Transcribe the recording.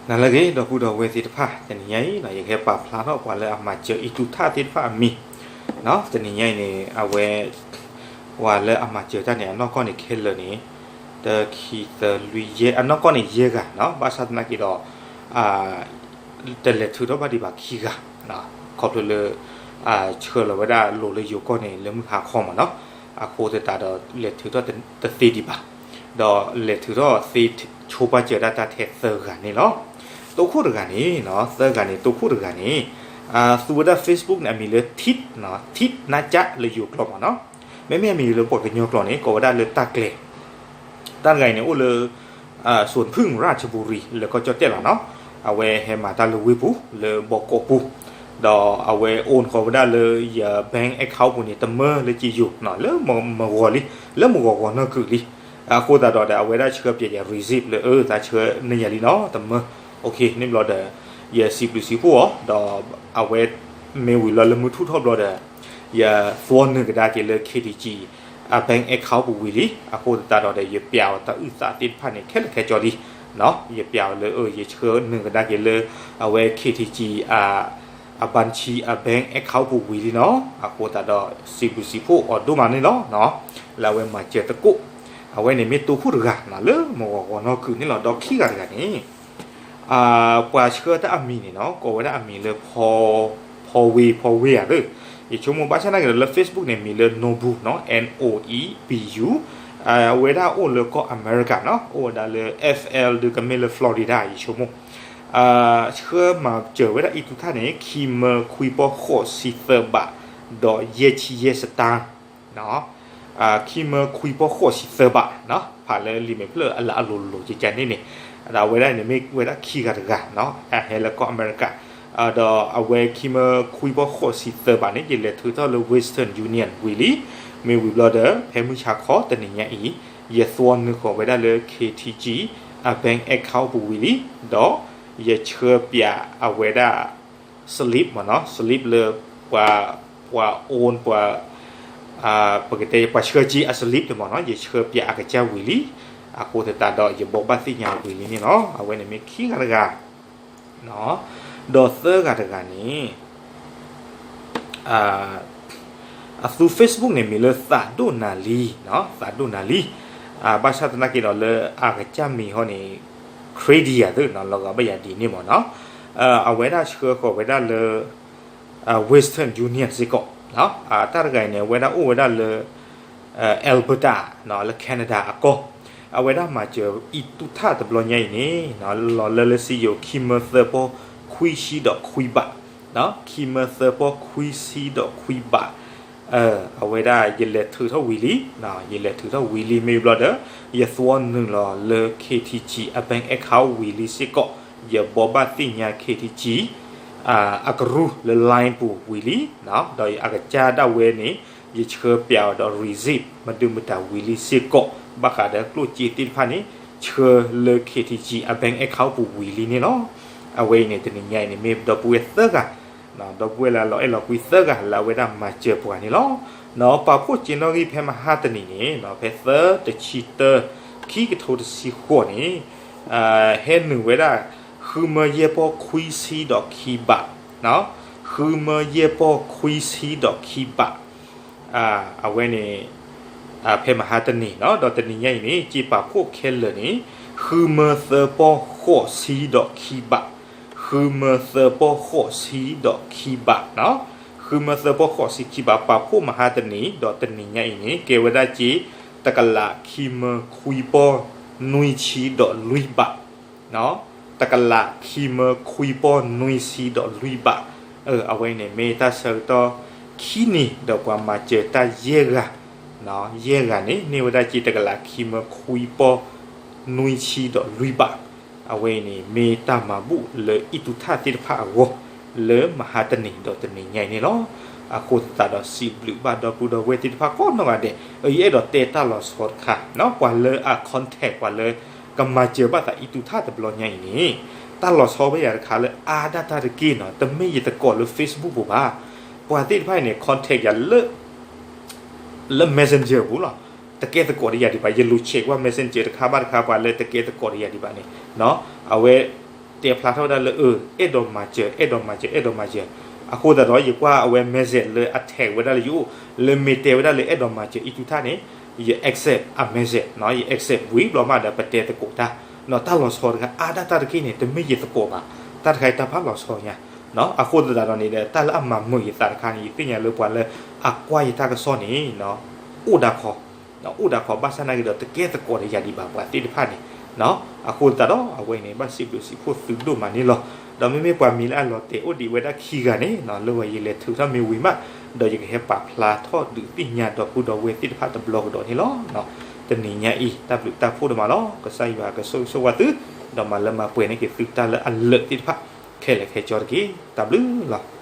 နၤလၢအဂ့ၤ ဒီပုၢ်ဒီဝဲၢ်သ့ၣ်တဖၣ်, တနံၤညါအံၤ ယကဟဲပာ်ဖျါထီၣ်ပှၤလၢအမၤစၢၤအံၣ်တူၢ်ထၣ်သ့ၣ်တဖၣ်အမံၤ, တနံၤညါအံၤန့ၣ် အဝဲ ပှၤလၢအမၤစၢၤတၢ်န့ၣ် အနီၢ်ကီၢ်န့ၣ်ခဲလၢာ်န့ၣ် တၢ ခံ သၢ လွံၢ် ယဲၢ်, အနီၢ်ကီၢ်န့ၣ်ယဲၢ်ဂၤနီၤ, ဘၣ်ဆၣ်သနာ်က့ဒီး တလဲၤထုးထီၣ်ဘၣ်ဒံးဘၣ်ခံဂၤ, ခီဖျိလၢ ဆှၢလီၤဝဲဒၣ်လိၤလၢယိၤကီၢ်န့ၣ် လၢမုၢ်ဟါခီမ့ၢ်နီၤ, အဃိသတးဒီးလဲၤထုးထီၣ်တသ့ဒံးဘၣ်, ဒီးလဲၤထုးထီၣ်သ့ဆိပာ်စၢၤဒၣ်တၢ်ထဲသၢဂၤန့ၣ်လီၤ. တိခိၣ်တဂၤန့ၣ်, သၢဂၤန့ၣ် တိခိၣ်တဂၤန့ၣ် သူဝဲဒၣ် Facebook န့ၣ် အမံၤလၢ Thich နီၤ, Thich Nhat Hmanh လၢယိၤကျိာ်မ့ၢ်နီၤ, မ့မ့ၢ်အမံၤလၢပှၤကညီကျိာ်န့ၣ် ကိးဝဲဒၣ်လၢတၢ်ကျဲၤ တၢ်တဂၤအံၤန့ၣ် အိၣ်လၢ စူၣ်ဖုၣ်ရၣ်ချဘူရံၤ လၢကီၢ်ကၠီၣ်တဲၣ်လီၤနီၤ, အဝဲဟဲမၤတၢ်လၢဝ့ၢ်ပူၤ လၢဘီကီးပူၤ, ဒီးအဝဲအိၣ်ဃီၤဝဲဒၣ်လၢယ bank account ပူၤန့ၣ် တမၢလၢက့ယိၤနီၤ, လၢမဂီၤလံ, လၢမဂီၤဂီၤနီၢ်ကုာ်လံ, အဃိသတးဒီးဒီး အဝဲဒၣ်ဆှၢပၠးယၤ receipt လၢအၢ သးဆှၢန့ၢ်ယၤလံနီၤ, တမၢ, န့ၣ်ဘျီဒီး ယစံးဘျုးစံးဖှိၣ်အီၤ, ဒီးအဝဲမ့ၢ်ဝံၤလီၤလၢမုၢ်ထူၣ်ထီၣ်ဘျီဒီး ယသွီနုာ်ကဒါက့ၤလၢ KTG အ bank account ပူၤဝံၤလံ, အဃိသတးဒီးဒီး ယပၠးအီၤတၢ်အုၣ်သးသ့ၣ်တဖၣ်န့ၣ် ခဲလၢာ်ခဲဆ့လံ, ယပၠးအီၤလၢအၢ ယဆှၢနုာ်ကဒါက့ၤလၢ အဝဲ KTG အ အ bank အ bank account ပူၤဝံၤလံနီၤ, အဃိသတးဒီး စံးဘျုးစံးဖှိၣ်အီၤဒိၣ်မးန့ၣ်လီၤ, လၢအဝဲမၤစၢၤသကိး, အဝဲန့ၣ်မ့ၢ်တိခိၣ်တဂၤနီၤ လၢမဂီၤဂီၤနီၢ်ကုာ်န့ၣ်လီၤ, ဒီးခံဂၤတဂၤန့ၣ် ပှၤဆှၢတၢ်အမံၤန့ၣ်နီၤ ကိးဝဲဒၣ်အမံၤလၢ ဖီဝ့ ဖီဝ့ဧါသ့ၣ်, ယဆိကမိၣ်ဘၣ်ဆၣ်သနာ်က့ဒီးလၢ Facebook န့ၣ် မံၤလၢ Nobu နီၤ, N O E B U, အဝဲဒၣ်အိၣ်လၢကီၢ်အမဲရကၤနီၤ, အိၣ်ဝဲဒၣ်လၢ F L ဒီးကမ့ၢ်လၢ Florida ယဆိကမိၣ်, ဆှၢမၤစၢၤဝဲဒၣ်အံၣ်တူၢ်ထၣ်န့ၣ် ခံမၢခွံပီၢ်ဃိးဆံသၢဘး, ဒီးယဲၢ်ဆံယဲၢ်စတၢၣ် ခံမၢခွံပီၢ်ဃိးဆံသၢဘးနီၤ, ဖးလၢလံာ်မဲာ်ဖျၢၣ်အလၢအလိၤလိၤကကန့ၣ်န့ၣ်, ဒီးအဝဲဒၣ်န့ၣ်မ့ၢ်ဝဲဒၣ်ခံဂၤတဂၤနီၤ, အဟဲလၢကီၢ်အမဲရကၤ, ဒီးအဝဲခံမၢခွံပီၢ်ဃိးဆံသၢဘးန့ၣ် ယလဲၤထုးထီၣ်လၢ Western Union ဝံၤလံ, မ့ၢ်ဝံၤဘျီဒီး ဖဲမုၢ်ဆါခီတနံၤညါအံၤ, ယသွီနုာ်ဃီၤဝဲဒၣ်လၢ K T G အ bank account ပူၤဝံၤလံ, ဒီးယဆှၢပၠးအဝဲဒၣ် slip မ့ၢ်နီၤ, slip လၢ ပှၤ ပှၤ own ပှၤ ပကတဲ ပှၤဆှၢက့ၤအ slip န့ၣ်မ့ၢ်နီၤ, ယဆှၢပၠးအကစၢ်ဝံၤလံ, အဃိသတးဒီးယဘိးဘၣ်သ့ၣ်ညါဝံၤလံန့ၣ်လီၤ. အဝဲန့ၣ်မ့ၢ်ခံဂၤတဂၤ, ဒီးသၢဂၤတဂၤန့ၣ် အသူ Facebook န့ၣ်မံၤလၢသးဒိၣ်နၤလံ, သးဒိၣ်နၤလံ, ဘၣ်ဆၣ်သနာ်က့ဒီးလၢအကစၢ်မံၤဟီန့ၣ် credit ယၤသ့ၣ်နီၤ, လီၤဂာ်ဘၣ်ယၤဒ်န့ၣ်မ့ၢ်နီၤ, အဝဲဒၣ်ဆှၢဃီၤဝဲဒၣ်လၢ Western Union စ့ၢ်ကီး, တၢ်တဂၤအံၤန့ၣ် အဝဲဒၣ်အိၣ်ဝဲဒၣ်လၢ Alberta လၢ Canada အကီၢ်, အဝဲဒၣ်မၤစၢၤအံၣ်တူၢ်ထၣ်တဘျီညါအံၤန့ၣ် လီၤလၢလၢစံယိၤ ခံမၢသၢပီၢ်ခွံဆံဒီးခွံဘး, ခံမၢသၢပီၢ်ခွံဆံဒီးခွံဘး, အဝဲဒၣ်ယလဲၤထုးထီၣ်ဝံၤလံ, ယလဲၤထုးထီၣ်ဝံၤလံမ့ၢ်ဘျီဒီး ယသွီနုာ်လီၤလၢ K T G အ bank account ဝံၤလံစ့ၢ်ကီး, ယဘိးဘၣ်သ့ၣ်ညါ K T G အကရူၢ်လၢ line ပူၤဝံၤလံ, ဒီးအကစၢ်ဒၣ်ဝဲန့ၣ် ယဆှၢပၠးအီၤဒီး receipt မဒုမတၤဝံၤလံစ့ၢ်ကီး, ဘၣ်ဃးဒီးကျိၣ်စ့သ့ၣ်တဖၣ်န့ၣ် ဆှၢလၢ K T G အ bank account ပူၤဝံၤလံန့ၣ်လီၤ. အဝဲအံၤန့ၣ် တနံၤညါအံၤန့ၣ် မ့ၢ်ဒီပုၢ်ဝဲၢ်သၢဂၤ, ဒီပုၢ်ဝဲၢ်လၢအလီၤအဲၣ်လီၤကွံသၢဂၤလၢအဝဲဒၣ်မၤစၢၤပှၤန့ၣ်လီၤ. ပာ်ဖှိၣ်က့ၤနီၣ်ဂံၢ်ဖဲမဟါတနံၤန့ၣ် ဖဲသၢတဆံတၢ ခံကထိတဆံဃိးန့ၣ် ဟဲနုာ်ဝဲဒၣ် ဃုမၢယဲၢ်ပီၢ်ခွံဆံဒီးခံဘး, ဃုမၢယဲၢ်ပီၢ်ခွံဆံဒီးခံဘး, အဝဲန့ၣ် ဖဲမဟါတနံၤနီၤ, ဒီးတနံၤညါအံၤန့ၣ် က့ပာ်ဖှိၣ်ခဲလၢာ်န့ၣ် ဃုမၢသၢပီၢ်ဃိးဆံဒီးခံဘး, ဃုမၢသၢပီၢ်ဃိးဆံဒီးခံဘး, ဃုမၢသၢပီၢ်ဃိးဆံခံဘး ပာ်ဖှိၣ်မဟါတနံၤ ဒီးတနံၤညါအံၤန့ၣ် ကဲဝဲဒၣ်က့ တကလးခံမၢခွံပီၢ်နွံဆံဒီးလွံၢ်ဘး တကလးခံမၢခွံပီၢ်နွံဆံဒီးလွံၢ်ဘး, အဝဲန့ၣ် မ့ၢ်တၢ်ဆၢကတီၢ်ခံနံၤ ဒီးပှၤမၤစၢၤတၢ်ယဲၢ်ဂၤ, ယဲၢ်ဂၤန့ၣ် န့ၢ်ဝဲဒၣ်က့ တကလးခံမၢခွံပီၢ်နွံဆံဒီးလွံၢ်ဘး, အဝဲအံၤန့ၣ် မ့ၢ်တၢ်မၤဘူၣ်လၢအံၣ်တူၢ်ထၣ်သ့ၣ်တဖၣ်အဂီၢ် လၢမဟါတနံၤဒီးတနံၤညါအံၤန့ၣ်လီၤ. အဃိသတးဒီးစံးဘျုးဘၣ်ဒီပုၢ်ဒီဝဲၢ်သ့ၣ်တဖၣ်ကိးနီၢ်ဂၤဒဲး, ယအဲၣ်ဒိးတဲတၢ်လီၤဆီတခါ, ပှၤလၢအ contact ပှၤလၢ ကမၤစၢၤဘၣ်သးအံၣ်တူၢ်ထၣ်တဘျီညါအံၤန့ၣ်, တၢ်လီၤဆီဖဲယၤတခါလၢအါဒၣ်တၢ်တက့ၢ်နီၤ, တမ့ၢ်ယသကိးလၢ Facebook ပူၤဘၣ်. ပှၤသ့ၣ်တဖၣ်အံၤန့ၣ် contact ယၤလၢ လၢ messenger ပူၤလီၤ. တကဲသကိးဒီးယၤဒံးဘၣ်, ယလူၤ check ကွၢ် messenger တခါဘၣ်တခါ ပှၤလၢတကဲသကိးဒီးယၤဒံးဘၣ်န့ၣ်, အဝဲ တဲဖျါထီၣ်ဝဲဒၣ်လၢ အၢ အဲၣ်ဒိးမၤစၢၤ အဲၣ်ဒိးမၤစၢၤ အဲၣ်ဒိးမၤစၢၤ. အဃိသတးဒီး ယကွၢ်အဝဲ message လၢအ tag ဝဲဒၣ်လၢယအိၣ် လၢမ့ၢ်တဲဝဲဒၣ်လၢအဲၣ်ဒိးမၤစၢၤအံၤတုၤထၣ်န့ၣ် ယ accept အ message ယ accept ဝံၤဘျီမးဒီး ပတဲသကိးတၢ် တၢ်လီၤဆီတခါအါဒၣ်တၢ်တက့ၢ်န့ၣ် တမ့ၢ်ယသကိးဘၣ်, တၢ်တခါအံၤတၢ်ဖးလီၤဆီညါ. အဃိသတးဒီးန့ၣ်ဒီး တၢ်လၢအမၤမုာ်ယသးတခါန့ၣ် ယသ့ၣ်ညါလၢပှၤလၢအကွၢ်ယတၢ်ကစီၣ်န့ၣ် အိၣ်ဒၣ်ခီ အိၣ်ဒၣ်ခီ ဘၣ်ဆၣ်နာ်က့ဒီး တကဲသကိးဒီးယၤဒံးဘၣ်ပှၤသ့ၣ်တဖၣ်န့ၣ်. အဃိသတးဒီး အဝဲအံၤန့ၣ် ဘၣ်စံးဘျုးစံးဖှိၣ်သုဒိၣ်မးန့ၣ်လီၤ. ဒီးမ့မ့ၢ်ပှၤမံၤလၢအလီၤတဲာ်အိၣ်ဒံးဝဲဒၣ်ခံဂၤန့ၣ် လၢဝဲယလဲၤထုးထီၣ်မ့ၢ်ဝံၤမး ဒီးယကဟဲပာ်ဖျါထီၣ်ဒုးသ့ၣ်ညါဒီပုၢ်ဒီဝဲၢ်သ့ၣ်တဖၣ်တဘျီကဒီးန့ၣ်လီၤ. တနံၤညါအံၤ တၢ်ဘျုးတၢ်ဖှိၣ်ဒိၣ်မးလီၤ. ကစၢ်ယွၤကဆိၣ်ဂ့ၤဆိၣ်ဝါသု ဒီးမၤလၢမၤပှဲၤန့ၢ်က့ၤသုတၢ်လၢအလၢာ်သ့ၣ်တဖၣ် ခဲလၢာ်ခဲဆ့တက့ၢ်. တၢ်ဘျုးလီၤ.